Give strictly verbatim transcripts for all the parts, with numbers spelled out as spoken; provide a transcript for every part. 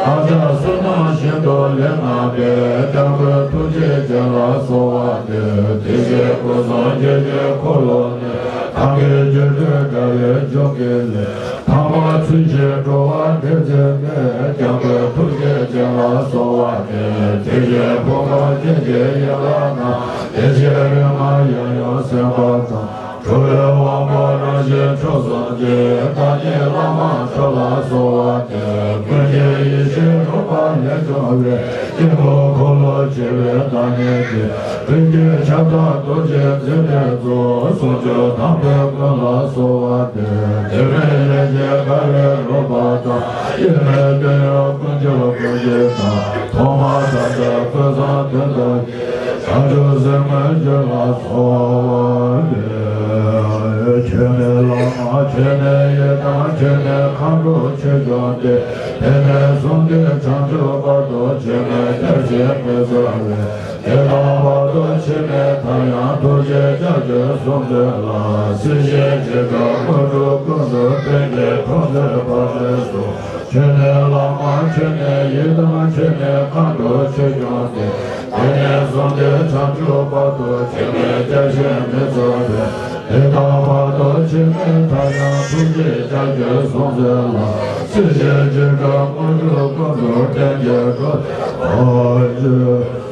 ཨ་ཅག་བསོད་ནམས་ཤིན་ཏུ་ལེགས་གནང་བས། སྐྱབས་མགོན་ཐུགས་རྗེ་ཅན་ལ་གསོལ་བ་འདེབས། དེ་བཞིན་སྐུ་གསུམ་རྒྱལ་གྱི་འཁོར་ལོ་ནས། ཐབས་མཁས་སྤྱོད་བཟློག་དགྲ་བོའི་སྦྱོར་བརྒྱད་ལས། ཐ་མ་ཚུལ་བཞིན་འགྲོ་བ་འདྲེན་མཛད་པའི། སྐྱབས་མགོན་ཐུགས་རྗེ་ཅན་ལ་གསོལ་བ་འདེབས། དེ་བཞིན་ཕུང་པོ་ཅན་གྱི་ཡན་ལག་རྣམས། བདེ་གཤེགས་རོལ་མོ་ཡང་ཡང་གསན་པ་དང་། འགྲོ་བའི་དབང་པོ་རང་བཞིན་མཆོག་གསུམ་གྱི། བདག་ཉིད་བླ་མ་མཆོག་ལ་གསོལ་བ་འདེབས། ཀུན་མཁྱེན་ཡེ་ཤེས་རོལ་པ་ལས་བྱུང་བའི། དཀྱིལ་འཁོར་འཁོར་ལོ་ཆེ་བའི་བདག་ཉིད་ཀྱི། ཀུན་མཁྱེན་ཁྱབ་བདག་རྡོ་རྗེ་འཛིན་པའི་གཙོ། ཟུང་འཇུག་དང་པོའི་མགོན་ལ་གསོལ་བ་འདེབས། དེ་བས་ལས་ཀྱི་དགའ་བའི་རོལ་པ་དང་། དབྱེར་མེད་དོན་ཡོད་ཀུན་ཁྱབ་ཀུན་གྱི་བདག། ཐོག་མ་དང་པོའི་ཀུན་བཟང་དོན་རྟོགས་ཀྱི། བྱང་ཆུབ་སེམས་དངོས་རྒྱུད་ལ་གསོལ་བ་འདེབས། ཁྱོད་ནི་བླ་མ་ཁྱོད་ནི་ཡི་དམ་ཁྱོད་ནི་མཁའ་འགྲོ་ཆོས་སྐྱོང་སྟེ། དེ་ནས་བཟུང་སྟེ་བྱང་ཆུབ་བར་དུ་འཆི་མེད་བརྒྱ་བྱིན་མི་ཟ་བའི། དེ་དང་བར་དུ་འཆི་མེད་མཐའ་ཡང་ཐུགས་རྗེ་ལྕགས་ཀྱུས་བཟུང་མཛད་ལ། སྲིད་ཞིའི་འཇིགས་སྐྲག་དངོས་གྲུབ་ཀུན་ཏུ་བརྟན་གྱིས་འཁྲུངས་མཛད་པར་མཛད་གསོལ། ཁྱོད་ནི་བླ་མ་ཁྱོད་ནི་ཡི་དམ་ཁྱོད་ནི་མཁའ་འགྲོ་ཆོས་སྐྱོང་སྟེ། དེ་ནས་བཟུང་སྟེ་བྱང་ཆུབ་བར་དུ་འཆི་མེད་བརྒྱ་བྱིན་མི་ཟ་བའི། དེ་དང་བར་དུ་འཆི་མེད་མཐའ་ཡང་ཐུགས་རྗེ་ལྕགས་ཀྱུས་བཟུང་མཛད་ལ། སྲིད་ཞིའི་འཇིགས་སྐྲག་དངོས་གྲུབ་ཀུན་ཏུ་བརྟན་གྱིས་འཁྲུངས། ཨ་ཅེ།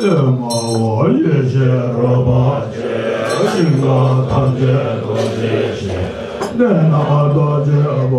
སྨྲ་བ་ཡེ་ཤེས་རབ་པ་ཆེ། ཞིང་ཁམས་ཐམས་ཅད་རྡོ་རྗེ་ཞེས། གནས་རྣམས་རྡོ་རྗེ་སྤོབས་པ།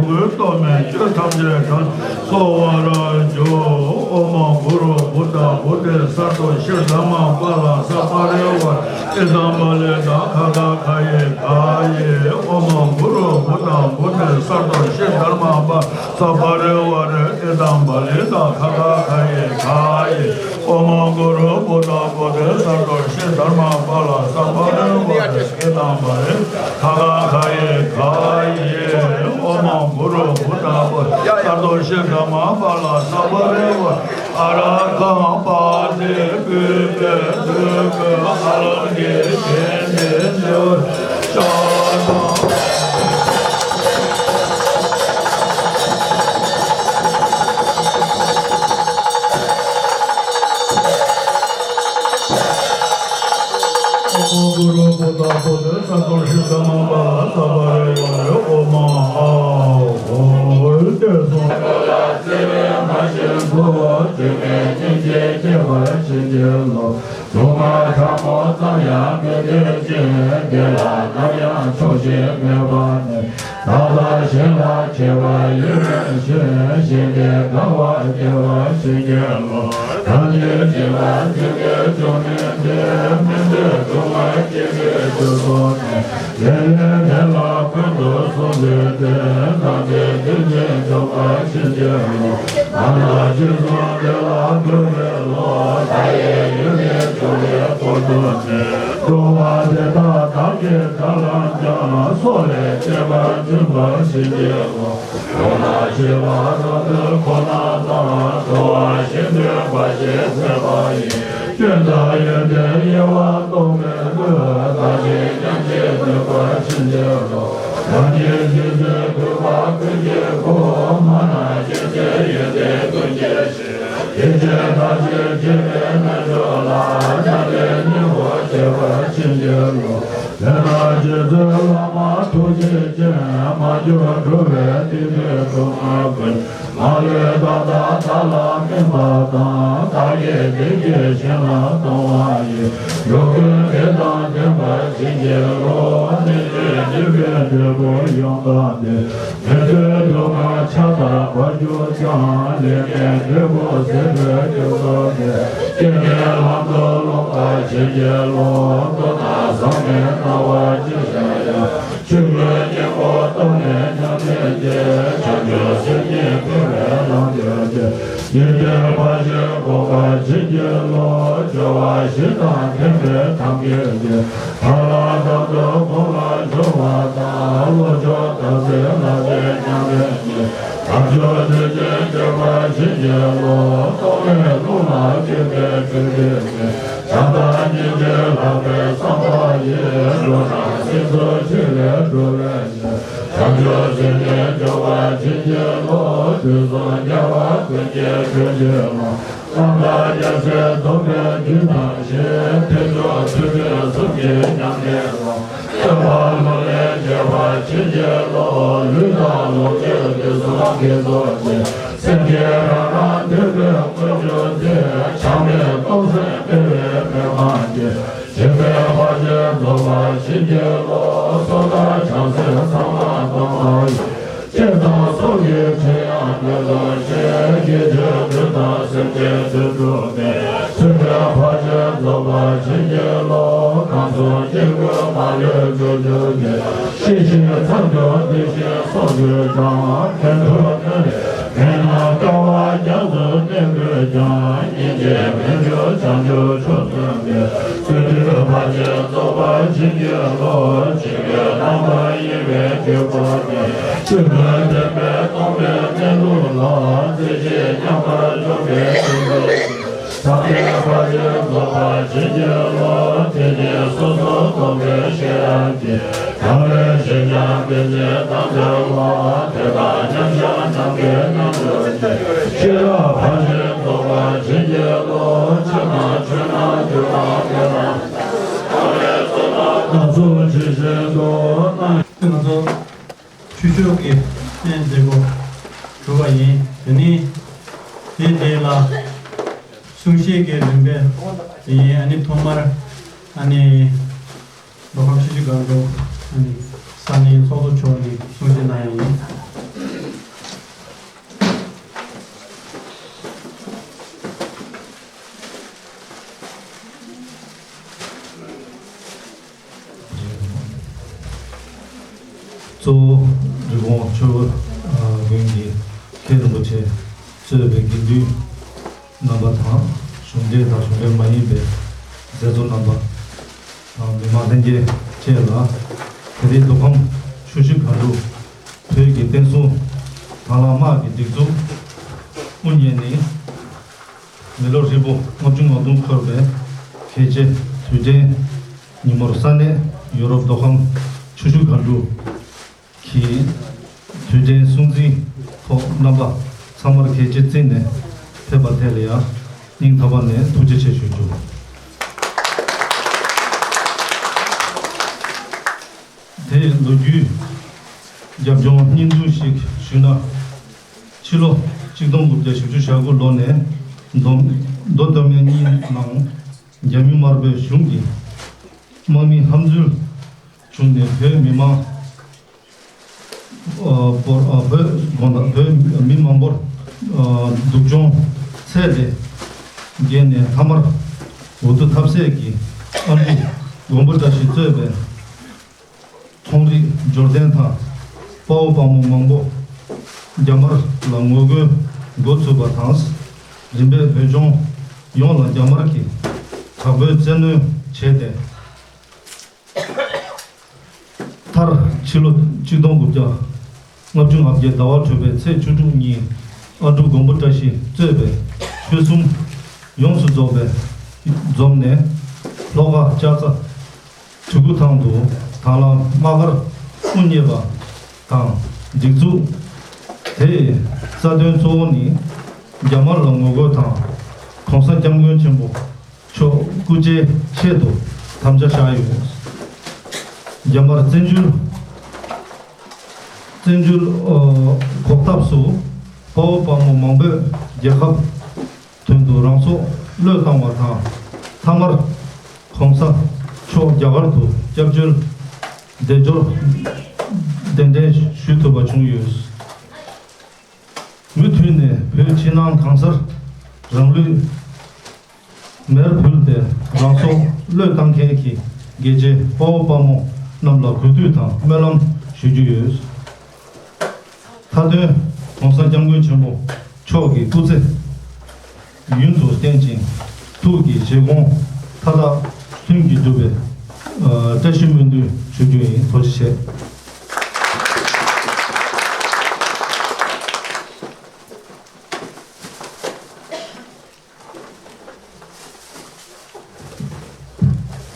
ལུས་སྟོབས་མེད་ཆོས་ཐམས་ཅད་གང་གསོ་བར་འགྱུར། ཨོཾ་གུ་རུ་བུདྡྷ་བོ་དྷི་སཏྭ་ཤྲཱི་དྷརྨ་པཱ་ལ་ས་པ་རི་ཝཱ་ར་ཨེ་ཏཾ་པཱ་ལི་ཏ་གྷ་གྷ་གྷ་ཡེ་གྷ་ཡེ། ཨོཾ་གུ་རུ་བུདྡྷ་བོ་དྷི་སཏྭ་ཤྲཱི་དྷརྨ་པཱ་ལ་ས་པ་རི་ཝཱ་ར་ཨེ་ཏཾ་པཱ་ལི་ཏ་གྷ་གྷ་གྷ་ཡེ་གྷ་ཡེ། ཨོཾ་གུ་རུ་བུདྡྷ་བོ་དྷི་སཏྭ་ཤྲཱི་དྷརྨ་པཱ་ལ་ས་པ་རི་ཝཱ་ར་ཨེ་ཏཾ་པཱ་ལི་ཏ་གྷ་གྷ་གྷ་ཡེ་གྷ་ཡེ། ཨོཾ་གུ་རུ་བུདྡྷ་བོ་དྷི་སཏྭ་ཤྲཱི་དྷརྨ་པཱ་ལ་ས་པ་རི་ཝཱ་ར་ཨ་ར་ཧ་ཏཾ་པ་ཏི་པུཥྤེ་ཏུཥྤེ་ཨ་ལ་གྷེ་ཏེ་ཏེ་ཏེ་ཝ་ཤ་ཏ། ཨོཾ་གུ་རུ་བུདྡྷ་བོ་དྷི་སཏྭ་ཤྲཱི་དྷརྨ་པཱ་ལ་ས་པ་རི་ཝཱ་ར་ཨོཾ་ཨཱཿཧཱུྃ་ཏེ་སོ། བརྩེ་བས་མ་བྱིན་ཐུབ་པ་བྱིན་མེད་སྙིང་རྗེས་སྐྱེ་བར་བྱིན་གྱིས་རློབས། སྡུག་བསྔལ་ཕྲ་མོ་ཙམ་ཡང་མི་འདོད་ཅིང་། བདེ་ལ་ནམ་ཡང་ཆོག་ཤེས་མེད་པ་ནི། བདག་དང་གཞན་ལ་མཁས་པ་ཡོད་མིན་ཞེན། གཞན་གྱིས་དགའ་བར་སྐྱེ་བར་བྱིན་གྱིས་རློབས། རང་གིས་བྱིན་པ་བྱིན་གྱིས་བཅོམ་ནི་འདས། མི་འདོད་སྡུག་བསྔལ་སྐྱེ་མཆེད་རྒྱུ་སོགས་ནས། ལས་ཡོན་དེ་ལ་ཀུན་ཏུ་སྲུང་བརྩོན་ཏེ། ཐམས་ཅད་མཐུན་རྐྱེན་འཇོམས་པར་བྱིན་གྱིས་རློབས། ང་དང་ཅི་བསམ་དེ་ལ་འགྲུབ་པའི་བློ། མཐའ་ཡས་ཡུལ་ནི་འགྲོ་བའི་འཁོར་དུ་གནས། འགྲོ་བ་དེ་དག་བདག་གིས་ག་ལ་ཀྱང་། སྲོག་ལས་གཅེས་པར་འཛིན་པར་བྱིན་གྱིས་རློབས། གང་ལ་ཞི་བ་རབ་ཏུ་ཁོ་ན་དང་། འགྲོ་བ་གཞན་དོན་འབའ་ཞིག་མཛད་པ་ཡི། སྐྱོན་དང་ཡོན་ཏན་དབྱེ་བ་རྟོག་མེད་ལུས། བདག་གིས་ཀྱང་ཅི་ནུས་པར་བྱིན་གྱིས་རློབས། རང་གི་རྗེ་བཙུན་གུས་པ་ཀུན་གྱིས་བསྐོར། མ་ནམ་སྐྱེ་མཆེད་ཡོན་ཏན་ཀུན་གྱི་གཞི། ཡེ་ཤེས་མཐའ་ཡས་འཁྱིལ་པའི་རྣལ་འབྱོར་ལ། མྱང་འདས་སྙིང་པོར་བྱེད་པར་བྱིན་གྱིས་རློབས། དེ་ན་རྗེ་བཙུན་བླ་མ་ཐུགས་རྗེ་ཅན། མ་གྱུར་འགྲོ་བའི་སྡིག་པའི་སྡུག་ མ་ལུས་བདག་དང་བདག་ལ་སྨིན་པ་དང་། བདག་གི་བདེ་སྐྱིད་གཞན་ལ་གཏོང་བ་ཡི། འགྲོ་ཀུན་བདེ་དང་ལྡན་པར་བྱིན་གྱིས་རློབས། ནད་ཀྱིས་ཉེན་པའི་འབྲས་བུ་ཡོངས་བཏང་སྟེ། མི་མཐུན་གདུང་དམག་ཆར་ལྟར་བབས་གྱུར་ཀྱང་། ལས་ངན་འབྲས་བུ་ཟད་པའི་རྒྱུ་ཐོབ་ནས། སྐྱེ་གནས་ལམ་དུ་ལོག་པར་བྱིན་གྱིས་རློབས། མདོར་ན་བཟང་ངན་སྣང་བ་ཅི་བྱ་ཡང་། ཆོས་ཀུན་གཉེན་པོ་རྟོགས་ནས་མཉམ་ལས་ཀྱི། བྱང་ཆུབ་སེམས་ཉིད་འཕེལ་བའི་ལམ་སྟོན་ཏེ། ཡོན་ཏན་ཕར་ཕྱིན་འགོག་པར་བྱིན་གྱིས་རློབས། སྦྱོར་བ་བཞི་དང་ལྡན་པའི་ཐབས་མཁས་ཀྱིས། ཐར་ལམ་དམ་དུ་བསྒོམ་ལ་སྦྱོར་བ་དང་། བློ་སྦྱོང་དམ་ཚིག་ལ་བརྟེན་མཉམ་ལས་ཀྱི། དལ་འབྱོར་འདོད་ཆེན་འཇོམས་པར་བྱིན་གྱིས་རློབས། རྟོག་མེད་རླུང་ལ་བསྐྱོད་པའི་སྤྲུལ་པའི་མེ། བྱམས་དང་སྙིང་རྗེ་ལྷག་པའི་བསམ་པ་ཡིས། འགྲོ་རྣམས་སྲིད་མཚོ་ཆེ་ལས་སྒྲོལ་བའི་ཞིང་། བྱང་ཆུབ་སེམས་ཉིད་འབྱོངས་པར་བྱིན་གྱིས་རློབས། དུས་གསུམ་རྒྱལ་བ་ཀུན་གྱི་མགྲོན་གཅིག་ལ། དབང་དང་རྒྱལ་སྲས་སྟོན་པའི་རྒྱུད་བསྟན་ཞིང་། ཐེག་མཆོག་ཐུན་མིན་གསུམ་གྱི་ཉམས་ལེན་ལ། སྟོན་པ་ལུང་ལས་འབྱེད་པར་བྱིན་གྱིས་རློབས། ལུས་དང་ལོངས་སྤྱོད་དུས་གསུམ་གྱི་ཚོགས་ཀྱིས། སེམས་ཅན་རང་རང་འདོད་པའི་དངོས་གྱུར་ཅན། བྱམས་པའི་སྟོབས་སེམས་སྤེལ་བའི་མོས་གང་གིས། སྦྱིན་པའི་བར་ཆད་རྫོགས་པར་བྱིན་གྱིས་རློབས། སོ་ཐར་བྱང་སེམས་གསང་སྔགས་སྟོང་པ་ཡི། སྐྱེ་དང་སོགས་ཀྱི་ཕྲད་ཡང་མེད་དོ་ཞེས། སྐྱེ་མཆེད་དྲུག་དང་སེམས་ཅན་དོན་གྲུབ་སྟེ། སེམས་ཅན་ཕར་ཕྱིན་རྫོགས་པར་བྱིན་གྱིས་རློབས། གང་སོགས་སྐྱེ་དགུའི་མ་ལུས་སྤྲུལ་གྱུར་ཅིག། ཤེས་བཞིན་མཚར་སྐྱོང་བདེ་ཞིང་སྲོག་གཅོད་ཀྱང་། མཁན་དུ་གནོད་མེད་ནམ་དཀའ་བ་རྒྱ་མཚོ་གནས་དགོས་ཀྱང་། སྙིང་རྗེ་མི་འགྱུར་བྱང་ཆུབ་མཆོག་སྟོན་པའི། སྲིད་མཐའི་ཕ་ཕྱིར་རྫོགས་པར་བྱིན་གྱིས་རློབས། འཆི་མེད་རྣམ་པར་གཡེང་བའི་དཀྱིལ་འཁོར་ནས། སྲིད་མཐའི་བདེན་པའི་སྟོང་པའི་གནས་ལུགས་ལ། རྩེ་གཅིག་མཉམ་པར་འཇོམས་པའི་སྤྱོད་པ། བྱམས་པའི་ཕ་རོལ་རྫོགས་པར་བྱིན་གྱིས་རློབས། དེ་ཉིད་སོ་སོར་རྟོག་པའི་ཤེས་རབ་ཀྱིས། བྱམས་པའི་ཞེན་ཆགས་འདོད་ཆེན་དང་བྲལ་བ། དེ་དག་མཉམ་གཞག་ནམ་མཁའི་སྣང་ཚུལ་ཅན། ཤེས་རབ་ཕར་ཕྱིན་རྫོགས་པར་བྱིན་གྱིས་རློབས། ཕྱི་ནང་ཆོས་སྣང་དུས་དང་དེ་དང་། ཐོག་མའི་ཚོགས་དང་སྣ་ཚོགས་ཇི་བཞིན་དུ། ང་ཚོ་ཆོས་ཕྱོགས་ཀྱི་གནས་མཛད་སྒོ་གྲུབ་པ་ཡིན། དེ་ནས་དེ་རྗེས་ལ་གསུང་བཤད་ཀྱི་རིམ་པས་ཡིན། ཨ་ནི་ཐོག་མར་ཨ་ནི་མདོ་ཁམས་ཆུ་བཞི་སྒང་དྲུག་ཨ་ནི་ས་གནས་ཚོགས་གཙོ་མཆོག་ནས་གསུང་བཤད་གནང་ཡ་ཡིན། གཙོ་བོ་རི་བོང་ཆོས་དགོན་གྱི་མཁན་རིན་པོ་ཆེ་གཙོས་པའི་དགེ་འདུན་རྣམ་པ་དང་། གཞུང་འབྲེལ་དང་གཞུང་འབྲེལ་མ་ཡིན་པའི་མཛད་གཙོ་རྣམ་པ་དང་། མི་མང་ལྷན་རྒྱས་བཅས་ལ། དེ་རིང་མདོ་ཁམས་ཆུ་བཞི་སྒང་དྲུག་བོད་ཀྱི་བསྟན་སྲུང་དང་བླངས་དམག་གི་སྒྲིག་འཛུགས་དབུ་བརྙེས་ནས་མི་ལོ་ཧྲིལ་པོ་ལྔ་བཅུ་ང་གསུམ་འཁོར་བའི་གལ་ཆེ་དུས་དྲན་ཉིན་མོར། ས་གནས་ཡོ་རོབ་མདོ་ཁམས་ཆུ་བཞི་སྒང་དྲུག་གི་དུས་དྲན་སྲུང་བརྩིའི་ཐོག་རྣམ་པ་ཚང་མར་གལ་ཆེར་བརྩིས་ནས་ཕེབས་པ་དེ་ལ་ཡང་སྙིང་ཐག་པ་ནས་ཐུགས་རྗེ་ཆེ་ཞུ་རྒྱུ། དེ་ལོ་རྒྱུས་རྒྱབ་ལྗོངས་སྙིང་བསྡུས་ཤིག་ཞུས་ན། ཕྱི་ལོ་གཅིག་སྟོང་དགུ་བརྒྱ་བཞི་བཅུ་ཞེ་དགུ་ལོ་ནས་མདོ་མདོ་སྟོད་སྨད་གཉིས་ནང་རྒྱ་མི་དམར་པོའི་གཞུང་གིས་དམག་མི་ཧམ་འཛུལ་བྱུང་ནས། བོད་མི་མང་ཨ་བོར་ཨ་བོད་དགོན་དང་བོད་མི་མང་པོར་ཨ་སྡུག་སྦྱོང་ཚད་ལས་བརྒལ་ནས། མཐའ་མར་འོས་བསྡུ་ཐབས་ཟད་ཀྱིས་ཨ་འབྲུག་མགོན་པོ་བཀྲ་ཤིས་གཙོས་པའི་ཚོང་རིགས་འབྱོར་ལྡན་དང་དཔའ་བོ་དཔའ་མོ་མང་པོ་རྒྱ་དམར་ལ་ངོ་རྒོལ་འགོ་ཚུགས་པ་དང་། རིམ་པས་བོད་ལྗོངས་ཡོངས་ལ་རྒྱ་དམར་གྱིས་དྲག་པོའི་བཙན་གནོན་བྱས་ཏེ། མཐར་ཕྱི་ལོ་གཅིག་སྟོང་དགུ་བརྒྱ་ལྔ་བཅུ་ང་བརྒྱད་ཟླ་བ་དྲུག་པའི་ཚེས་བཅུ་དྲུག་ཉིན་ཨ་འབྲུག་མགོན་པོ་བཀྲ་ཤིས་གཙོས་པའི་ཆོལ་གསུམ་ཡོངས་སུ་རྫོགས་པའི་འཛོམས་ནས། ལྷོ་ཁ་ལྕགས་རྩ་གྲི་གུ་ཐང་དུ་དང་བླངས་དམག་སྒར་དབུ་བརྙེས་པ་དང་། སྒྲིག་འཛུགས་དེའི་རྩ་དོན་གཙོ་བོ་ནི་རྒྱ་དམར་ལ་ངོ་རྒོལ་དང་། ༸གོང་ས་༸སྐྱབས་མགོན་ཆེན་པོ་མཆོག་སྐུ་ཚེའི་ཆེད་དུ་དམ་བཅའ་བཞག་ཡོད། རྒྱ་དམར་བཙན་བྱོལ་ བཙན་བྱོལ་གོག་ཐབས་སུ་དཔའ་བོ་དཔའ་མོ་མང་པོས་རྒྱལ་ཁབ་དོན་དུ་རང་སྲོག་བློས་བཏང་བ་དང་། མཐའ་མར་༸གོང་ས་མཆོག་རྒྱ་གར་དུ་སྐྱབས་བཅོལ་བདེ་འབྱོར་གདན་འདྲེན་ཞུ་ཐུབ་པ་བྱུང་ཡོད། མུ་མཐུད་ནས་བོད་ཕྱི་ནང་གང་སར་རང་ལུས་མེར་ཕུལ་ཏེ་རང་སྲོག་བློས་བཏང་མཁན་གྱི་རྒྱལ་གཅེས་དཔའ་བོ་དཔའ་མོ་རྣམས་ལ་གུས་འདུད་དང་སྨོན་ལམ་ཞུ་རྒྱུ་ཡོད། མཐའ་དོན་༸གོང་ས་༸སྐྱབས་མགོན་ཆེན་པོ་མཆོག་གི་སྐུ་ཚེ་ཡུན་དུ་བརྟན་ཅིང་། ཐུགས་ཀྱི་བཞེད་དགོངས་མཐའ་དག་ལྷུན་གྱིས་འགྲུབ་པའི་བཀྲ་ཤིས་སྨོན་འདུན་ཞུ་རྒྱུ་ཡིན། ཐུགས་རྗེ་ཆེ།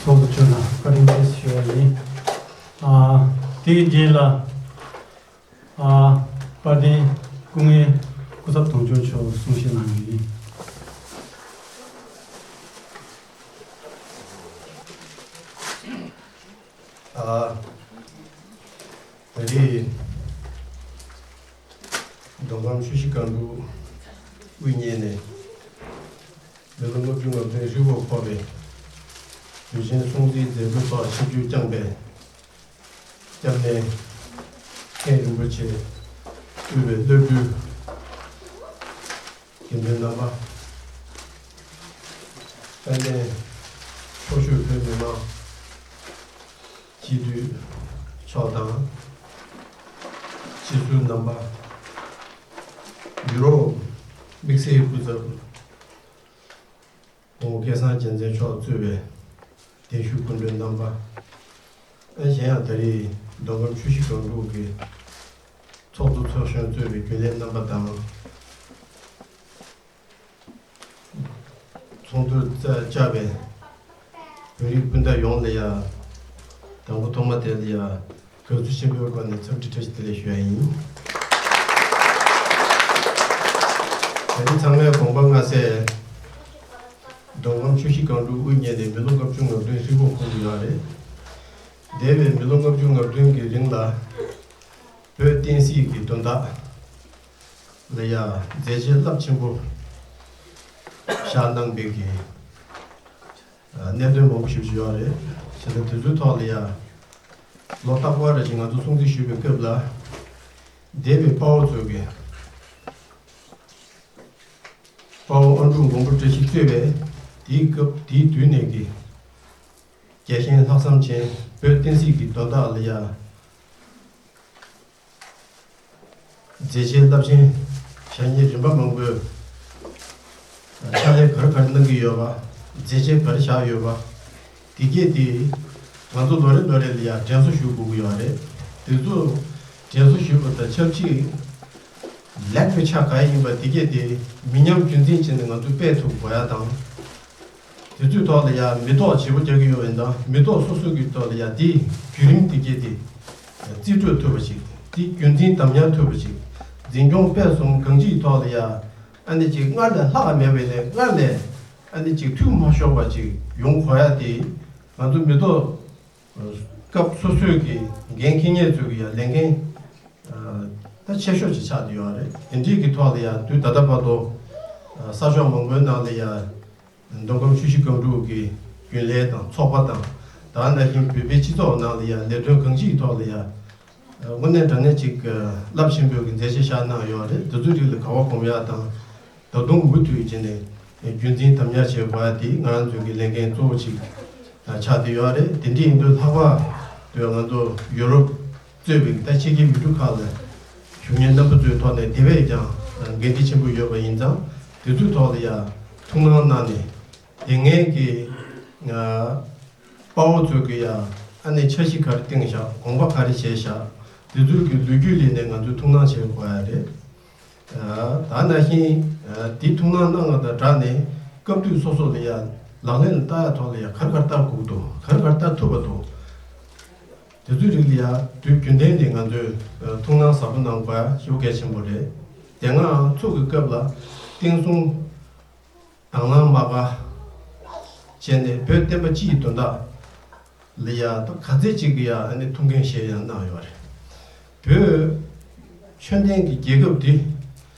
ཚོགས་གཙོ་མཆོག་ལ་བཀའ་དྲིན་ཆེ་ཞུ་བ་ཡིན། ཨ། དེའི་རྗེས་ལ། ཨ། དཔལ་ལྡན་སྐུ་ངོ་སྐུ་ཚབ་དོན་གཅོད་མཆོག་གསུང་བཤད་གནང་རྒྱུ་ཡིན། ཨ། ད་རེས་མདོ་ཁམས་ཆུ་བཞི་སྒང་དྲུག་དབུས་གཉན་ནས་མི་ལོ་ལྔ་བཅུ་ང་བདུན་ཧྲིལ་པོར་འཁོར་བའི་དུས་ཆེན་སྲུང་བརྩིའི་མཛད་སྒོའི་ཐོག་ཆིབས་བསྒྱུར་བསྐྱངས་པའི་སྐྱབས་གནས་མཁན་རིན་པོ་ཆེ་དབུས་པའི་བླ་སྤྲུལ་དགེ་འདུན་རྣམ་པ། དཔལ་ལྡན་མཆོག་ཞུ་བོད་མི་མང་སྤྱི་འཐུས་མཆོག་དང་། སྤྱི་ཟུར་རྣམ་པ། ཡུ་རོབ་དམིགས་བསལ་སྐུ་ཚབ་༸གོང་ས་སྐལ་བཟང་རྒྱལ་མཚན་མཆོག་གཙོས་པའི་གདན་ཞུ་སྐུ་མགྲོན་རྣམ་པ། ཨ། གཞན་ཡང་ད་རེས་མདོ་ཁམས་ཆུ་བཞི་སྒང་དྲུག་གི་ཚོགས་གཙོ་ཚོགས་གཞོན་གཙོས་པའི་རྒྱུན་ལས་རྣམ་པ་དང་། ཚོགས་འདུར་བཅར་བའི་བོད་རིགས་སྤུན་ཟླ་ཡོངས་ལ་ཡང་། དང་པོ་ཐོག་མ་དེ་ལ་ཡང་དགའ་བསུ་ཆེན་པོའི་སྒོ་ནས་འཚམས་འདྲི་བཀྲ་ཤིས་བདེ་ལེགས་ཞུ་ཡ་ཡིན། ད་རེས་ཚང་མས་དགོངས་པ་མངའ་གསལ། མདོ་ཁམས་ཆུ་བཞི་སྒང་དྲུག་དབུས་གཉན་ནས་མི་ལོ་ལྔ་བཅུ་ང་བདུན་ཧྲིལ་པོར་འཁོར་གྱི་ཡོད་རེད། འདས་པའི་མི་ལོ་ལྔ་བཅུ་ང་བདུན་གྱི་རིང་ལ། བོད་བསྟན་སྲིད་ཀྱི་དོན་དག་ལ་ཡང་མཛད་རྗེས་རླབས་ཆེན་པོ་བཞག་གནང་བའི་གི་གནད་དོན་མང་པོ་ཞིག་ཡོད་རེད། བྱས་ཙང་དེ་ཚོའི་ཐོག་ལ་ཡང་ལོ་རྟག་པར་རེ་བཞིན་ང་ཚོ་སྲུང་བརྩི་ཞུ་བའི་སྐབས་ལ། འདས་པའི་དཔའ་བོ་ཚོ་གི་དཔའ་བོ་ཨ་འབྲུག་མགོན་པོ་བཀྲ་ཤིས་གཙོས་པའི་དེའི་སྐབས་དེའི་དུས་ནས་ཀྱི་རྒྱལ་ཞེན་ལྷག་བསམ་ཅན་བོད་བསྟན་སྲིད་ཀྱི་དོན་དག་ལ་ཡང་མཛད་རྗེས་རླབས་ཆེན་བཞག་མཁན་རིམ་པ་མང་པོས་ཕྱག་ལས་ག་རེ་ག་རེ་གནང་གི་ཡོད་པ། མཛད་རྗེས་ག་རེ་བཞག་ཡོད་པ། དེ་གས་དེ་ང་ཚོ་ལོ་རེ་ལོ་རེ་ལ་ཡང་དྲན་གསོ་ཞུ་དགོས་ཀྱི་ཡོད་རེད། དེ་ཚོ་དྲན་གསོ་ཞུ་བ་དང་ཆབས་ཅིག་ལེགས་པའི་ཆ་ག་ཡིན་པ་དེ་གས་དེ་མི་ཉམས་རྒྱུན་འཛིན་བྱས་ནས་ང་ཚོས་སྤེལ་ཐུབ་དགོས་ཡ་དང་། དེ་ཚོའི་ཐོག་ལ་ཡང་མི་ཐོག་བརྗེ་པོ་རྒྱག་གི་ཡོད་པ་ཡིན་ཙང་། མི་ཐོག་སོ་སོ་གི་ཐོག་ལ་ཡང་དེའི་བརྒྱུད་རིམ་དེ་གས་དེ་རྩིས་སྤྲོད་ཐུབ་པ་ཞིག་དེ་རྒྱུན་འཛིན་དམ་ཉམས་ཐུབ་པ་ཞིག་འཛིན་སྐྱོང་སྤེལ་གསུམ་གང་ཅིའི་ཐོག་ལ་ཡང་ཨ་ནི་ཅིག་སྔར་ལས་ལྷག་མེད་པའི་ལས། སྔར་ལས་ཨ་ནི་ཅིག་འཐུས་མ་ཤོར་བ་ཅིག་ཡོང་དགོས་ཡ་དེ། ང་ཚོ་མི་ཐོག་སྐབས་སོ་སོའི་གི་འགན་འཁྱེར་མཁན་ཚོའི་གི་ཡང་ལས་འགན་ད་ཆེ་ཤོས་ཅིག་ཆགས་བསྡད་ཡོད་རེད། དེ་འདྲའི་གི་ཐོག་ལ་ཡང་དུས་ད་ལྟ་བར་དུ་ས་ཕྱོགས་མང་པོའི་ནང་ལ་ཡང་མདོ་ཁམས་ཆུ་བཞི་སྒང་དྲུག་གི་རྒྱུན་ལས་དང་ཚོགས་པ་དང་། ད་ག་ནང་བཞིན་བོད་པའི་སྤྱི་ཚོགས་ནང་ལ་ཡང་ལས་དོན་གང་ཅིའི་ཐོག་ལ་ཡང་དངོས་གནས་དྲང་གནས་ཅིག་རླབས་ཆེན་པོའི་གི་མཛད་རྗེས་བཞག་གནང་ཡོད་རེད། དེ་ཚོའི་རིགས་ལ་དགའ་བ་སྒོམ་ཡག་དང་། ད་དུང་མུ་མཐུད་བྱས་ནས་རྒྱུན་འཛིན་དམ་ཉམས་བྱེད་དགོས་ཡ་དེ་ང་རང་ཚོའི་གི་ལས་འགན་གཙོ་བོ་ཅིག་ཆགས་བསྡད་ཡོད་རེད། དེ་འདྲ་ཡིན་དུས་ལྷག་པར་དུ་ང་ཚོ་ཡུ་རོབ་གཙོས་པའི་ད་ཕྱི་རྒྱལ་ཡུལ་གྲུ་ཁག་ལ་བཞུགས་མཁན་རྣམ་པ་ཚོའི་ཐོག་ནས་དེ་བས་ཀྱང་འགན་འཁྲི་ཆེན་པོ་ཡོད་པ་ཡིན་ཙང་། དེ་ཚོའི་ཐོག་ལ་ཡ་ཐུགས་སྣང་གནང་ནས། དེ་སྔའི་གི་ཨ་དཔའ་བོ་ཚོས་གི་ཡ་ཨ་ནི་འཆར་གཞི་ག་རེ་བཏིང་བཞག་དགོངས་པ་ག་རེ་བཞེས་བཞག་དེ་ཚོའི་གི་ལོ་རྒྱུས་ལ་ནས་ང་ཚོས་ཐུགས་སྣང་བྱེད་དགོས་ཡ་རེད། ཨ་ད་ནང་བཞིན་ཨ་དེ་ཐུགས་སྣང་གནང་བ་དང་སྦྲགས་ནས་སྐབས་དུས་སོ་སོ་ལ་ཡ་ལག་ལེན་ལ་བསྟར་ཡ་ཐོག་ལ་ཡ་ག་རེ་ག་རེ་བསྟར་དགོས་འདུག་ག་རེ་ག་རེ་བསྟར་ཐུབ་པ་འདུག་དེ་ཚོའི་རིགས་ལ་ཡ་དུས་རྒྱུན་ལྡན་ནས་ང་ཚོས་ཨ་ཐུགས་སྣང་ཟབ་པོ་གནང་དགོས་ཡ་ཞེ་པོ་གལ་ཆེན་པོ་རེད། དེ་སྔའང་ཚུགས་ཀྱི་སྐབས་ལ་བསྟན་སྲུང་དང་བླངས་མ་དགའ་བྱས་ནས་བོད་བསྟན་པ་སྤྱི་ཡི་དོན་དག་ལ་ཡ་ད་ག་ཚད་ཅིག་གི་ཡ་ཨ་ནི་ཐུགས་འགན་བཞེས་ཡ་གནང་ཡོད་རེད། བོད་ ཆོས་ལྡན་གྱི་རྒྱལ་ཁབ་འདི་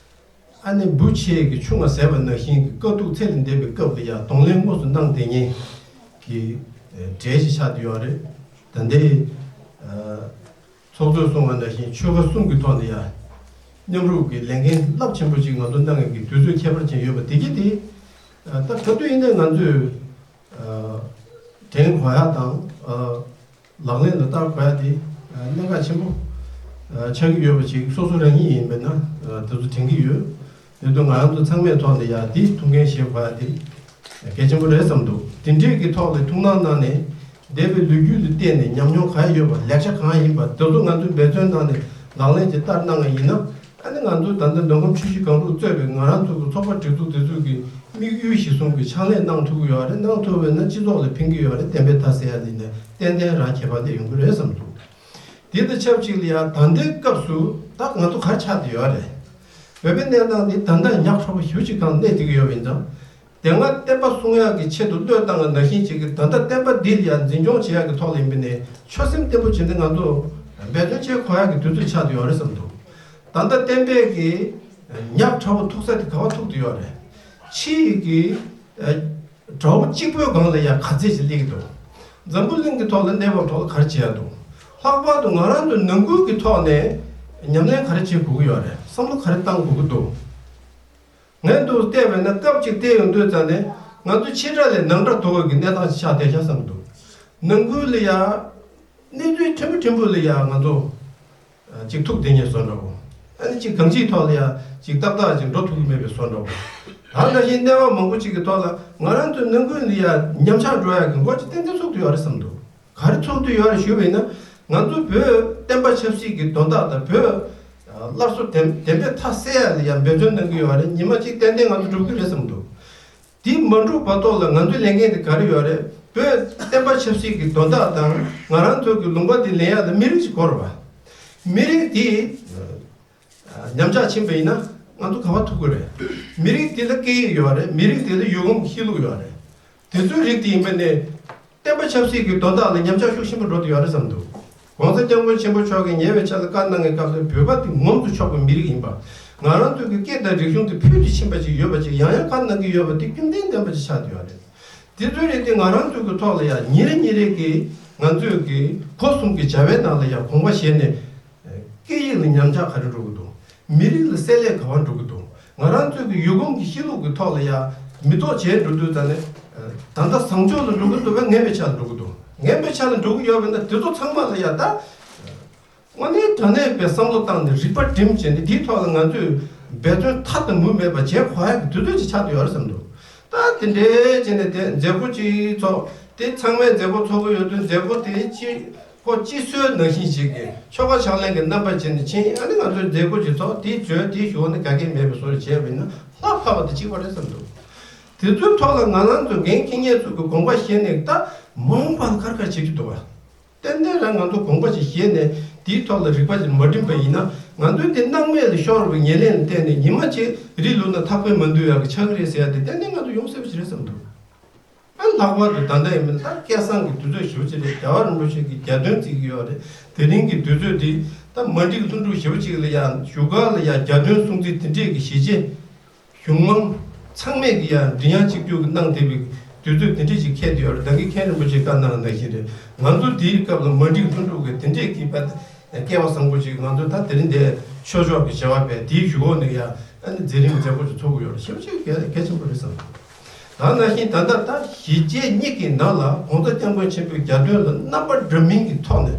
ཨ་ནི་འབུ་ཆེ་གི་ཆུ་ང་ཟད་པ་ནང་བཞིན་གྱི་དཀའ་སྡུག་ཚད་ལས་འདས་པའི་སྐབས་ལ་ཡང་གདོང་ལེན་དངོས་སུ་གནང་བསྡད་མཁན་གྱི་གྲས་ཤིག་ཆགས་བསྡད་ཡོད་རེད། ད་ལྟའི་ཚོགས་གཙོས་གསུངས་པ་ནང་བཞིན་ཆོལ་ཁ་གསུམ་གྱི་ཐོག་ནས་ཡང་མཉམ་རུབ་ཀྱི་ལས་འགན་རླབས་ཆེན་པོ་ཞིག་ང་ཚོ་གནང་མཁན་གྱི་དུས་ཚོད་ཁྱད་པར་ཅན་ཡོད་པ་དེ་གྱིས་དེ། ད་ག་དུས་ཡིན་ནའི་ང་ཚོས་དྲན་དགོས་ཡག་དང་། ལག་ལེན་ལ་བསྟར་དགོས་ཡ་དེ་གནད་འགག་ཆེན་པོ་ཆགས་ཀྱི་ཡོད་པ་ཅིག་སོ་སོ་རང་ཉིད་ཡིན་པས་ན་དེ་ཚོ་དྲན་གྱི་ཡོད། དེ་ཚོ་ང་རང་ཚོ་ཚང་མའི་ཐོག་ནས་ཡ་དེ་ཐུགས་འགན་བཞེས་དགོས་ཡ་དེ་གལ་ཆེན་པོ་རེད་བསམ་འདུག་དེ་འདྲས་ཀྱི་ཐོག་ལ་ཐུགས་སྣང་གནང་ནས་འདས་པའི་ལོ་རྒྱུས་ལ་བལྟས་ནས་ཉམས་མྱོང་གང་ཡོད་པ་ལེགས་ཆ་གང་ཡིན་པ་དེ་ཚོ་ང་ཚོས་འབད་བརྩོན་གནང་ནས་ལག་ལེན་ཅིག་བསྟར་གནང་བ་ཡིན་ན། ཨ་ནི་ང་ཚོ་ད་ལྟ་མདོ་ཁམས་ཆུ་བཞི་སྒང་དྲུག་གཙོས་པའི་ང་རང་ཚོ་གི་ཚོགས་པ་སྒྲིག་འཛུགས་དེ་ཚོ་གི་དམིགས་ཡུལ་གཞིར་བཟུང་གི་ཕྱག་ལས་གནང་ཐུབ་ཀྱི་ཡོད་རེད། གནང་ཐུབ་པ་ཡིན་ན་སྤྱི་ཚོགས་ལ་ཕན་གྱི་ཡོད་རེད། བདེན་པའི་མཐའ་གསལ་ཡ་ལ་ཡིན་ན་ཏན་ཏན་རང་ཁྱད་པར་དེ་ཡོང་གི་རེད་བསམ་འདུག་དེ་དང་ཆབས་ཅིག་ལ་ཡང་ད་ལྟའི་སྐབས་སུ་ད་ང་ཚོ་ག་རེ་ཆགས་བསྡད་ཡོད་རེད། བོད་པའི་གནས་སྟངས་འདི་ད་ལྟ་ཉག་ཕྲ་བོ་ཞེ་པོ་ཅིག་སྒང་གནས་བསྡད་ཀྱི་ཡོད་པ་ཡིན་ཙང་། དེ་སྔ་བསྟན་པ་སྲུང་ཡག་གི་ཆེད་དུ་བློས་བཏང་བ་ནང་བཞིན་ཅིག་གི་ད་ལྟ་བསྟན་པ་འདི་ལ་ཡང་འཛིན་སྐྱོང་བྱེད་ཡག་གི་ཐོག་ལ་ཡིན་པ་ནས་ཆོད་སེམས་བརྟན་པོ་བྱས་ཏེ་ང་ཚོ་འབད་བརྩོན་བྱེད་དགོས་ཡག་གི་དུས་ཚོད་ཆགས་བསྡད་ཡོད་རེད་བསམ་འདུག་ད་ལྟ་བསྟན་པའི་གི་ཉག་ཕྲ་བོ་ཐུག་ས་དེ་ག་པར་ཐུག་བསྡད་ཡོད་རེད། ཕྱི་ཡི་གི་དགྲ་བོ་གཅིག་པོའི་སྒང་ལ་ཡང་ག་ཚད་ཅིག་སླེབས་ཀྱི་འདུག་འཛམ་བུ་གླིང་གི་ཐོག་ལ་གནས་བབ་ཐོག་ལ་ག་རེ་བྱེད་ཡག་འདུག་ལྷག་པར་དུ་ང་རང་ཚོ་ནང་ཁུལ་གྱི་ཐོག་ནས་ཉམས་ལེན་ག་རེ་བྱེད་དགོས་ཀྱི་ཡོད་རེད། བསམ་བློ་ག་རེ་བཏང་དགོས་ཀྱི་འདུག་ངས་འདུག་བལྟས་པས་ན་སྐབས་གཅིག་བལྟས་ཡོང་དུས་ཙང་ནས་ང་ཚོ་ཕྱི་དགྲ་ལས་ནང་དགྲ་དོག་གི་གནས་སྟངས་ཤིག་ཆགས་བསྡད་ཤག་བསམ་འདུག་ནང་ཁུལ་ལ་ཡ་གནས་ཚུལ་ཕྲན་བུ་ཕྲན་བུ་ལ་ཡ་ང་ཚོ་ཅིག་ཐུག་བསྡད་ཉེན་བཟོ་འདྲ་བོ། ཨ་ནི་ཅིག་གང་ཅིའི་ཐོག་ལ་ཡ་ཅིག་ཏག་ཏག་ཅིག་འགྲོ་ཐུབ་ཀྱི་མེད་པའི་བཟོ་འདྲ་བོ། ད་ནང་བཞིན་གནས་བབ་མང་པོ་ཅིག་གི་ཐོག་ལ་ང་རང་ཚོའི་ནང་ཁུལ་ལ་ཡ་ཉམས་ཆག་འགྲོ་ཡ་གི་འགོ་ཅིག་ཏན་ཏན་ཚུགས་བསྡད་ཡོད་རེད་བསམ་འདུག་ག་རེ་ཚོགས་འདུ་ཡོད་རེད་ཞུས་པ་ཡིན་ན། ང་ཚོ་བོད་བསྟན་པ་ཆབ་སྲིད་ཀྱི་དོན་དག་དང་བོད་སླར་གསོ་བདེན་བདེན་པའི་མཐའ་གསལ་ཡ་ལ་ཡང་འབད་བརྩོན་གནང་གི་ཡོད་རེད། ཉི་མ་གཅིག་ཏན་ཏན་ང་ཚོ་འགྲུབ་ཀྱི་རེད་བསམ་འདུག་དེ་མ་འགྲུབ་བར་ཐོག་ལ་ང་ཚོའི་ལས་འགན་དེ་ག་རེ་ཡོད་རེད། བོད་བསྟན་པ་ཆབ་སྲིད་ཀྱི་དོན་དག་དང་ང་རང་ཚོ་གི་ལུང་པ་དེ་ལེན་ཡ་ལ་མི་རིགས་ཤིག་དགོས་རེད་པ། མི་རིགས་དེ་ཉམས་ཆག་ཕྱིན་པ་ཡིན་ན་ང་ཚོ་ག་པར་ཐུག་གི་རེད། མི་རིགས་དེ་ལ་སྐད་ཡིག་ཡོད་རེད། མི་རིགས་དེ་ལ་ཡུལ་གོམས་གཤིས་ལུགས་ཡོད་རེད། དེ་ཚོའི་རིགས་དེ་ཡིན་པ་ནས་བསྟན་པ་ཆབ་སྲིད་ཀྱི་དོན་དག་ལ་ཉམས་ཆག་ཤུགས་ཆེན་པོ་འགྲོ་བསྡད་ཡོད་རེད་བསམ་འདུག་གོང་ས་སྐྱབས་མགོན་ཆེན་པོ་མཆོག་གིས་ཉེ་བའི་ཆར་ལ་བཀའ་གནང་བའི་སྐབས་སུ་བོད་པ་དེ་ངོམས་སུ་ཆོག་པའི་མི་རིགས་ཡིན་པ། ང་རང་ཚོའི་གི་སྐད་དང་རིག་གཞུང་དེ་ཕུལ་དུ་ཕྱིན་པ་ཅིག་ཡོད་པ་ཅིག་ཡང་ཡང་བཀའ་གནང་གི་ཡོད་པ་དེ་ཀུན་གཏན་ལྡན་པ་ཅིག་ཆགས་བསྡད་ཡོད་རེད། དེ་ཚོའི་རིགས་དེ་ང་རང་ཚོའི་གི་ཐོག་ལ་ཡང་ཉིན་རེ་ཉིན་རེ་གི་ང་ཚོའི་གི་སྒོ་གསུམ་གི་བྱ་བའི་ནང་ལ་ཡང་དགོངས་པ་བཞེས་ནས། སྐད་ཡིག་ལ་ཉམས་ཆག་ག་རེ་འགྲོ་གི་འདུག་མི་རིགས་ལ་བསྲེ་ལྷད་ག་པར་འགྲོ་གི་འདུག་ང་རང་ཚོའི་གི་ཡུལ་གོམས་ཀྱི་གཤིས་ལུགས་ཀྱི་ཐོག་ལ་ཡ་མི་ཐོག་བྱས་འགྲོ་དུས་ད་ནི། ད་ལྟ་བཟང་ཕྱོགས་ལ་འགྲོ་གི་འདུག་པས་ངན་པའི་ཆ་ལ་འགྲོ་གི་འདུག་ངན་པའི་ཆ་ལ་འགྲོ་གི་ཡོད་པས་ན་དེ་ཚོ་ཚང་མ་ལ་ཡ་ད། དངོས་གནས་དྲང་གནས་པའི་བསམ་བློ་བཏང་ནས་རིག་པ་སྒྲིམ་བྱས་ནས་དེའི་ཐོག་ལ་ང་ཚོས་འབད་བརྩོན་མཐའ་དང་མུ་མེད་པ་བྱེད་དགོས་ཡ་གི་དུས་ཚོད་ཅིག་ཆགས་བསྡད་ཡོད་རེད་བསམ་འདུག་ད་དེ་འདྲའི་བྱས་ནས་དེ་མཛད་སྒོ་ཅིག་ཚོགས་དེ་ཚང་མས་མཛད་སྒོ་ཚོགས་ཀྱི་ཡོད་དུས་མཛད་སྒོ་དེ་ཅིག་ཁོ་སྤྱི་སྲོལ་ནང་བཞིན་ཞིག་གི་ཆོ་ག་ཕྱག་ལེན་གྱི་རྣམ་པ་བྱས་ནས་ཕྱིན། ཨ་ནི་ང་ཚོས་མཛད་སྒོ་ཅིག་ཚོགས་དེའི་བརྗོད་དེའི་ཞུ་བ་ནི་ག་གེ་མེད་པའི་བཟོ་འདྲ་བྱས་པ་ཡིན་ན་ལྷག་ཕབ་པ་དང་གཅིག་པ་རེད་བསམ་འདུག་དེ་ཚོའི་ཐོག་ལ་ང་རང་ཚོ་འགན་འཁྱེར་མཁན་ཚོ་གི་དགོངས་པ་བཞེས་ནས་ད་མ་འོངས་པ་ལ་ག་རེ་ག་རེ་བྱེད་ཀྱི་འདུག་བ། ཏན་ཏན་རང་ང་ཚོ་དགོངས་པ་ཅིག་བཞེས་ནས་དེའི་ཐོག་ལ་རིག་པ་ཅིག་མ་བསྒྲིམས་པ་ཡིན་ན་ང་ཚོའི་དེ་སྣང་མེད་ལ་ཤོར་བའི་ཉེར་ལེན་ལ་བརྟེན་ནས་ཉི་མ་གཅིག་རི་ལུག་ན་ཐག་པས་མ་འདུལ་ཡག་གི་ཆགས་ཀྱི་རེད་ཟེར་ཡ་དེ་ཏན་ཏན་ང་ཚོ་ཡོང་སྲིད་པ་ཅིག་རེད་བསམ་འདུག་ཨ་ལྷག་པར་དུ་ད་ལྟ་ཡིན་མིན་ད་སྐལ་བཟང་གི་དུས་ཚོད་ཞེ་པོ་ཅིག་རེད། རྒྱལ་བ་རིན་པོ་ཆེ་གིས་གྱ་སྟོན་བརྩི་གི་ཡོད་རེད། དེ་རིང་གི་དུས་ཚོད་འདི་ད་མ་འགྲིག་ལྷུན་གྲུབ་ཞེ་པོ་ཅིག་ལ་ཡང་བཞུགས་སྒར་ལ་ཡང་གྱ་སྟོན་སྲུང་བརྩི་དེ་འདྲས་ཀྱི་གཞིས་བྱེས་གཞུང་མང་ཚང་མས་ཀྱི་ཡང་མགྲིན་དབྱངས་གཅིག་གྱུར་གྱི་གནང་བསྡད་པའི་དུས་ཚོད་དེ་འདྲས་ཅིག་འཁེལ་བསྡད་ཡོད་རེད། ད་གིན་མཁན་རིན་པོ་ཆེས་བཀའ་གནང་ནང་བཞིན་རེད། ང་ཚོ་འདིའི་སྐབས་ལ་མ་འགྲིག་ལྷུན་གྲུབ་ཀྱི་དེ་འདྲས་ཀྱི་བ་སྐལ་བ་བཟང་པོ་ཅིག་ང་ཚོ་ད་དེ་རིང་འདིར་ཆོས་ཕྱོགས་ཀྱི་བྱ་བ་བས་དེའི་གཞུག་གུ་ནས་ཡང་ཨ་ནི་མཛད་རིམ་མཛད་སྒོ་ཅིག་ཚོགས་ཀྱི་ཡོད་རེད། ཞེ་པོ་ཅིག་གལ་གལ་ཆེན་པོ་རེད་བསམ། ད་ནང་བཞིན་ད་ལྟ་ད་གཞིས་བྱེས་གཉིས་ཀྱི་ནང་ལ་༸གོང་ས་༸སྐྱབས་མགོན་ཆེན་པོའི་གྱ་སྟོན་ལ་རྣམ་པ་འདྲ་མིན་གྱི་ཐོག་ནས་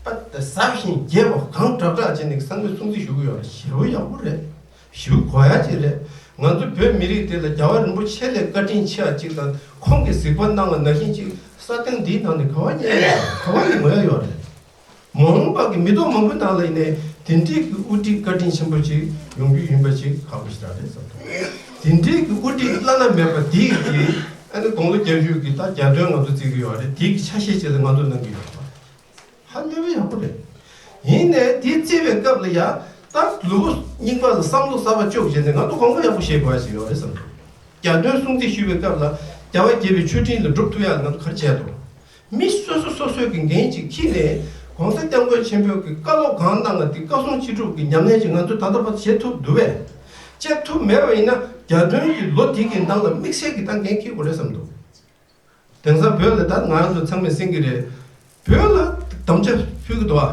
པ་ཟབ་ཞིང་རྒྱས་པ་གང་དྲག་དྲག་བྱས་ནས་བསམ་པའི་སྲུང་བརྩི་ཞུ་གི་ཡོད་རེད། ཞེ་པོ་ཡག་པོ་རེད། ཞེ་པོ་དགོས་ཡ་ཅིག་རེད། ང་ཚོ་བོད་མི་རིགས་དེ་ལ་རྒྱལ་བ་རིན་པོ་ཆེ་ལས་བཀའ་དྲིན་ཆེ་བ་ཅིག་དང་ཁོང་གིས་གཟིགས་པ་གནང་བ་ནང་བཞིན་ཅིག་ས་སྟེང་འདིའི་ནང་ནས་ག་བ་རྙེད་ཡ་ག་བ་ནས་ངོ་ཡ་ཡོད་རེད། མ་འོངས་པ་གི་མི་ཐོག་མང་པོའི་ནང་ལ་ཡིན་ནའི་དེ་འདྲས་ཀྱི་དབུ་ཁྲིད་བཀའ་དྲིན་ཆེན་པོ་ཅིག་ཡོང་རྒྱུ་ཡིན་པ་ཅིག་ཁག་པོ་ཞེ་དྲག་རེད་བསམ་འདུག་དེ་འདྲས་ཀྱི་དབུ་ཁྲིད་བླ་ན་མེད་པ་དེ་གི་ཨ་ནི་དགུང་ལོ་བརྒྱད་ཅུ་གི་ད་གྱ་སྟོན་ང་ཚོ་བརྩི་གི་ཡོད་རེད། དེ་གི་ཆ་ཤས་ཅིག་ལ་ང་ཚོ་གནང་གི་ཡོད་པ་ཧ་ལས་པའི་ཡག་པོ་རེད། ཡིན་ནའི་དེ་བརྩི་བའི་སྐབས་ལ་ཡ་ད་ལུས་པོ་རྙིང་པ་ལ་བསམ་བློ་གསར་པ་བཅུག་བྱས་ནས་ང་ཚོ་དགོངས་པ་ཡག་པོ་བཞེས་དགོས་ཡ་ཅིག་ཡོད་རེད་བསམ་འདུག་གྱ་སྟོན་སྲུང་བརྩི་ཞུ་བའི་སྐབས་ལ་རྒྱལ་བ་དགྱེས་པའི་མཆོད་སྤྲིན་ལ་སྒྲུབ་ཐུབ་ཡ་ལ་ང་ཚོ་ག་རེ་བྱས་འདུག་མི་སོ་སོ་སོ་སོའི་གི་འགན་ཅིག་འཁྱེར་ནས་ ༸གོང་ས་༸སྐྱབས་མགོན་ཆེན་པོས་ཀྱི་བཀའ་སློབ་གང་གནང་ང་དེ་བཀའ་གསུང་ཅི་སྒྲུབ་ཀྱི་ཉམས་ལེན་ཅིག་ང་ཚོས་ད་ལྟ་བར་བྱེད་ཐུབ་འདུག་པས། བྱེད་ཐུབ་མེད་པ་ཡིན་ན་རྒྱ་སྟོན་གྱི་ལོ་འདི་གི་ནང་ལ་དམིགས་བསལ་གྱི་ད་འགན་འཁྱེར་དགོས་རེད་བསམ་འདུག་དེང་སང་བོད་ལ་ད་ང་རང་ཚོ་ཚང་མས་གསན་གྱི་རེད། བོད་ལ་དམ་བཅའ་ཕུལ་གྱི་འདུག་ཨ།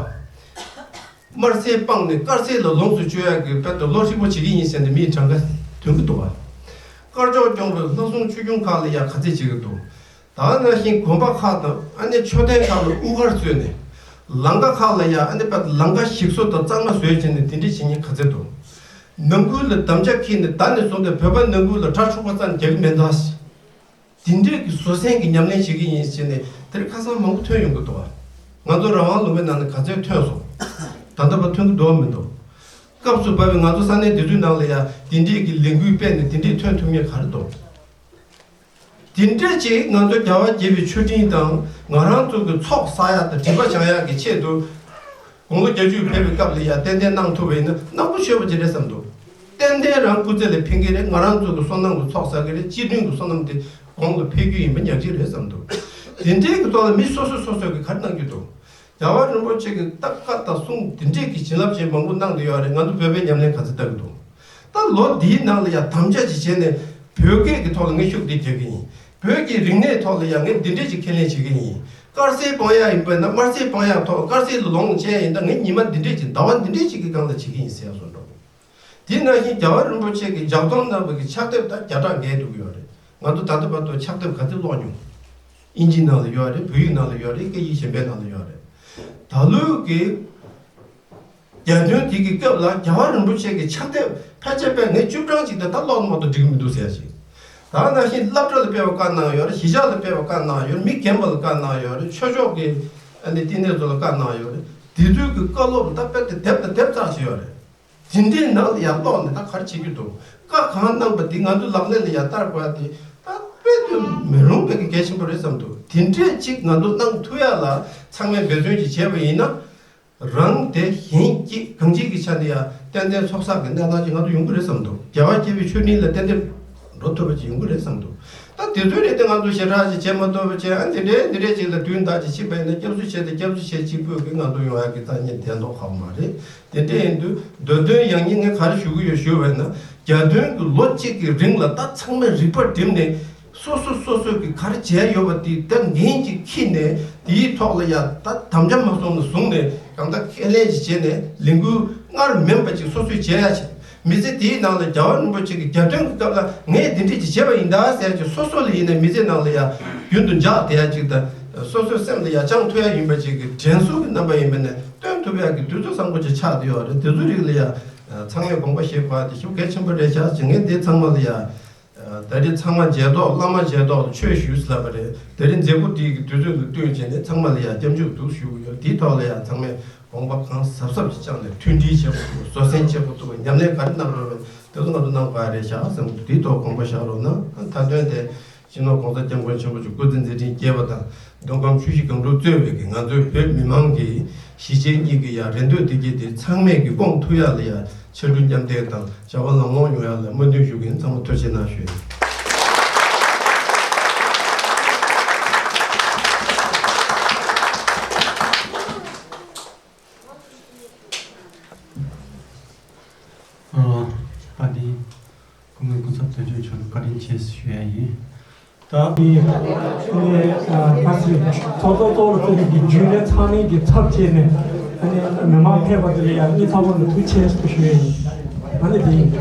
དམར་ཟས་སྤངས་ནས་དཀར་ཟས་ལ་ལོངས་སུ་སྤྱོད་ཡག་གི་དཔེ་ལྟ་བློ་ཧྲིལ་པོ་བྱེད་ཀྱི་ཡིན་ཟེར་ནས་མིའི་གྲངས་ཀ་ཐོན་གྱི་འདུག་ཨ། དཀར་ཕྱོགས་སྐྱོང་བའི་ལྷ་སྲུང་ཆོས་སྐྱོང་ཁག་ལ་ཡ་ག་ཚད་བྱེད་ཀྱི་འདུག་ད་ནང་བཞིན་དགོན་པ་ཁག་དང་ཨ་ནེ་མཆོད་རྟེན་ཁག་ལ་དབུ་སྐར་བཙུགས་ནས། ལམ་ཁ་ཁག་ལ་ཡ་ཨ་ནེ་དཔེ་ལམ་ཁ་ཞིག་གསོ་དང་གཙང་མ་བཟོས་བྱས་ནས་དེ་འདྲས་བྱེད་མཁན་ག་ཚད་འདུག་ནང་ཁུལ་ལ་དམ་བཅའ་འཁྱེར་ནས་ད་ནས་བཟུང་སྟེ་བོད་པ་ནང་ཁུལ་ལ་དགྲ་འཁྲུག་པ་རྩ་ནས་རྒྱག་གི་མེད་ད། དེ་འདྲས་ཀྱི་བཟོད་བསྲན་གྱི་ཉམས་ལེན་བྱེད་ཀྱི་ཡིན་ཟེར་ནས་དེར་ཁ་སང་མང་པོ་ཐོན་ཡོང་གི་འདུག་བ། ང་ཚོ་རང་དབང་ལུང་པའི་ནང་ནས་ག་ཚོད་ཐོན་སོང་། ད་ལྟ་བར་ཐོན་གྱི་འདུག་བ་མི་འདུག་སྐབས་སུ་བབས་པའི་ང་ཚོ་ས་གནས་འདི་ཚོའི་ནང་ལ་ཡང་དེ་འདྲས་ཀྱི་ལས་འགུལ་སྤེལ་ནས་དེ་འདྲས་ཐོན་ཐུབ་མཁན་ག་རེ་འདུག་དེ་འདྲས་ཅིག་ང་ཚོ་རྒྱལ་བ་དགྱེས་པའི་མཆོད་སྤྲིན་དང་ང་རང་ཚོ་གི་ཚོགས་བསགས་ཡག་དང་སྒྲིབ་པ་སྦྱང་ཡག་གི་ཆེད་དུ། དགུང་ལོ་བརྒྱད་ཅུ་ཕེབས་པའི་སྐབས་ལ་ཡང་ཏན་ཏན་གནང་ཐུབ་པ་ཡིན་ན་རྣམ་པ་ཆོས་པ་ཅིག་རེད་བསམ་འདུག་ཏན་ཏན་རང་སྐུ་ཚེ་ལ་ཕན་གྱི་རེད། ང་རང་ཚོ་གི་བསོད་ནམས་ཀྱི་ཚོགས་བསགས་ཀྱི་རེད། སྤྱི་མཐུན་གྱི་བསོད་ནམས་དེ་གོང་ལ་འཕེལ་རྒྱུ་ཡིན་པ་ཉག་གཅིག་རེད་བསམ་འདུག་དེ་འདྲའི་གི་ཐོག་ལ་མི་སོ་སོ་སོ་སོས་གི་ག་རེ་གནང་རྒྱུ་འདུག་རྒྱལ་བ་རིན་པོ་ཆེ་གི་ད་བཀའ་དང་གསུང་དེ་འདྲའི་གི་བྱིན་རླབས་ཅན་མང་པོ་གནང་བསྡད་ཡོད་རེད། ང་ཚོ་བོད་པའི་ཉམས་ལེན་ག་ཚོད་བལྟ་གི་འདུག་ད་ལོ་འདིའི་ནང་ལ་ཡང་དམ་བཅའ་ཅིག་བྱས་ནས་བོད་སྐད་ཀྱི་ཐོག་ལ་ངས་ཤུགས་འདེད་རྒྱག་གི་ཡིན། བོད་ཀྱི་རིག་གནས་ཐོག་ལ་ཡང་ངས་འདི་འདྲས་ཅིག་ཁས་ལེན་བྱེད་ཀྱི་ཡིན། དཀར་ཟས་སྤང་ཡག་ཡིན་པ་ན་དམར་ཟས་སྤང་ཡག་ཐོག་དཀར་ཟས་ལ་ལོངས་སྤྱད་ཡིན། ད་ངས་ཉི་མ་འདི་འདྲས་ཅིག་ཟླ་བ་འདི་འདྲས་ཅིག་གི་སྒང་ལ་བྱེད་ཀྱི་ཡིན་ཟེར་ཡག་བཟོ་འདྲ། དེ་ནང་བཞིན་རྒྱལ་བ་རིན་པོ་ཆེ་གིས་ལྗགས་རྩོམ་གནང་བའི་གི་ཕྱག་དེབ་ད་བརྒྱ་ཕྲག་བརྒལ་འགྲོ་གི་ཡོད་རེད། ང་ཚོ་ད་ལྟ་བར་དུ་ཕྱག་དེབ་ག་ཚོད་ཀློག་མྱོང་། ཨིན་ཇི་ནང་ལ་ཡོད་རེད། བོད་ཡིག་ནང་ལ་ཡོད་རེད། སྐད་ཡིག་གཞན་པའི་ནང་ལ་ཡོད་རེད། ད་ལོའི་གི་རྒྱལ་སྟོན་དེ་གི་སྐབས་ལ་རྒྱལ་བ་རིན་པོ་ཆེ་གི་ཕྱག་དེབ་ཕལ་ཆེར་དཔེ་ངས་བཅུ་གྲངས་ཅིག་དེ་ད་ཀློག་མ་གཏོགས་འགྲིག་གི་མི་འདུག་ཟེར་ཡ་ཞིག་ད་ནང་བཞིན་སློབ་གྲྭ་ལ་སྤེལ་བ་བཀའ་གནང་ཡོད་རེད། གཞིས་ཆགས་ལ་སྤེལ་བ་བཀའ་གནང་ཡོད་རེད། མི་རྒན་པ་ལ་བཀའ་གནང་ཡོད་རེད། ཆོས་ཕྱོགས་ཀྱི་ཨ་ནི་བསྟི་གནས་ཚོ་ལ་བཀའ་གནང་ཡོད་རེད། དེ་ཚོའི་གི་བཀའ་སློབ་ད་དཔེ་དེ་དེབ་དང་དེབ་ཙམ་ཞིག་ཡོད་རེད། དེ་འདྲའི་ནང་ལ་ཡང་ཀློག་ནས་ད་ག་རེ་བྱེད་རྒྱུ་འདུག་བཀའ་གང་གནང་པ་དེ་ང་ཚོའི་ལག་ལེན་ལ་ཡང་བསྟར་དགོས་ཡ་དེ་ད་དཔེ་དུ་མི་རུང་བའི་གི་གལ་ཆེན་པོ་རེད་བསམ་འདུག་དེ་འདྲས་ཅིག་ང་ཚོ་གནང་ཐུབ་ཡ་ལ་ཚང་མས་འབད་བརྩོན་ཅིག་བྱས་པ་ཡིན་ན། རང་དེ་གཞན་གཅིག་གང་ཅིའི་གི་ཆ་ནས་ཡང་ཏན་ཏན་ཚོགས་བསགས་ཀྱི་གནས་སྟངས་ཅིག་ང་ཚོ་ཡོང་གི་རེད་བསམ་འདུག་རྒྱལ་བ་དགྱེས་པའི་མཆོད་སྤྲིན་ལ་ཏན་ཏན་འགྲོ་ཐུབ་པ་ཅིག་ཡོང་གི་རེད་བསམ་འདུག་ད་དེ་ཚོའི་རིགས་དེ་ང་ཚོ་ཞེ་དྲག་ཅིག་བྱེད་མ་ཐུབ་པ་བྱས། ཨ་འདི་འདྲའི་འདི་འདྲའི་ཅིག་ལ་དུས་འདའ་ཅིག་ཕྱིན་པ་ཡིན་ན་སྐྱབས་སུ་མཆི་སྟེ་སྐྱབས་སུ་མཆི་གཅིག་པུས་གི་ང་ཚོ་ཡོང་ཡག་གི་ཐ་སྙད་བདེན་མདོག་ཁ་པོ་མ་རེད། དེ་འདྲ་ཡིན་དུས་མདོ་དོན་ཡང་སྙིང་ངས་ག་རེ་ཞུ་གི་ཡོད་ཞུ་བས་ན། རྒྱལ་སྟོན་གྱི་ལོ་གཅིག་གི་རིང་ལ་ད་ཚང་མས་རིག་པ་བསྒྲིམས་ནས་སོ་སོ་སོ་སོ་གི་ག་རེ་བྱས་ཡོད་པ་དེ་ད་འགན་ཅིག་འཁྱེར་ནས་དེའི་ཐོག་ལ་ཡ་ད་དམ་བཅའ་མ་སོང་ནས་བཟུང་ནས་གང་ལྟར་ཁས་ལེན་ཅིག་བྱས་ནས་ལས་འགུལ་སྔར་མིན་པ་ཅིག་སོ་སོས་བྱས་ཡ་ཆེད། མི་ཚེ་དེའི་ནང་ལ་རྒྱལ་བ་རིན་པོ་ཆེ་གི་རྒྱལ་སྟོན་གྱི་སྐབས་ལ་ངས་འདི་འདྲས་ཅིག་བྱས་པ་ཡིན་ད་ཟེར་ཡ་ཅིག་སོ་སོ་ལ་ཡིན་ན་མི་ཚེ་ནང་ལ་ཡ་རྒྱུན་དུ་འཇགས་བསྡད་ཡ་ཅིག་དང་སོ་སོའི་སེམས་ལ་ཡ་བཅངས་ཐུབ་ཡ་ཡིན་པ་ཅིག་གི་དྲན་གསོ་གི་རྣམ་པ་ཡིན་པ་ནས་སྟོན་ཐུབ་ཡ་གི་དུས་ཚོད་བཟང་པོ་ཅིག་ཆགས་བསྡད་ཡོད་རེད། དེ་ཚོའི་རིགས་ལ་ཡ་ཚང་མས་དགོངས་པ་བཞེས་དགོས་ཡ་དེ་ཞེ་པོ་གལ་ཆེན་པོ་རེད་ཤག་ཅིག་ངས་འདི་ཚང་མ་ལ་ཡ། ད་རེས་ཚང་མ་མཇལ་ཏོག་བླ་མ་མཇལ་ཏོག་ལ་ཆོས་ཞུས་ལབ་པ་རེད། ད་རེས་མཛད་སྒོ་འདི་གི་དུས་ཚོད་ལ་བསྟུན་བྱས་ནས་ཚང་མ་ལ་ཡང་སྐྱབས་འཇུག་འདུག་ཞུ་གི་ཡོད། དེའི་ཐོག་ལ་ཡང་ཚང་མས་དགོངས་པ་གང་ཟབ་ཟབ་ཅིག་བཅངས་ནས་མཐུན་སྒྲིལ་བྱེད་དགོས་འདུག་བཟོད་བསྲན་བྱེད་དགོས་འདུག་ཉམས་ལེན་ག་རེ་གནང་དགོས་རེད་དེ་ཚོ་ང་ཚོ་གནང་དགོས་ཡ་རེད་ཤག་བསམ་གི་འདུག་དེའི་ཐོག་དགོངས་པ་བཞག་རོགས་གནང་། མཐའ་དོན་དེ་སྤྱི་ནོར་༸གོང་ས་༸སྐྱབས་མགོན་ཆེན་པོ་མཆོག་སྐུ་ཚེ་མཛད་འཕྲིན་རྒྱས་པ་དང་། མདོ་ཁམས་ཆུ་བཞི་སྒང་དྲུག་གཙོས་པའི་གི་ང་ཚོའི་བོད་མི་མང་གི་གཞིས་བྱེས་གཉིས་ཀྱི་ཡ་རེ་འདོད་བདེ་སྐྱིད་དེ་ཚང་མས་གི་སྐོང་ཐུབ་ཡ་ལ་ཡ་ཕྱར་གྲུ་མཉམ་འདེགས་དང་བྱ་བ་ལམ་ལྷོང་ཡོང་ཡ་ལ་སྨོན་འདུན་ཞུ་གི་ཡིན། ཚང་མ་ཐུགས་རྗེ་གནང་ཞུ་ཡིན། ཨ། ད་འདི་སྐུ་ངོ་སྐུ་ཚབ་དོན་གཅོད་མཆོག་ལ་བཀའ་དྲིན་ཆེ་ཞུ་ཡ་ཡིན། ད་ཨ་ནི་ཨ་ང་ཚོས་ཚོགས་གཙོ་གཙོ་བོར་བརྩི་བའི་རྒྱུན་ལས་ཚང་མས་ཀྱི་ཚབ་བྱས་ནས་ཨ་ནི་མི་མང་ཕེབས་པ་དེ་ལ་ཡང་སྙིང་ཐག་པ་ནས་ཐུགས་རྗེ་ཆེ་ཞུ་ཡ་ཡིན། ཨ་ནི་དེ་ཡིན།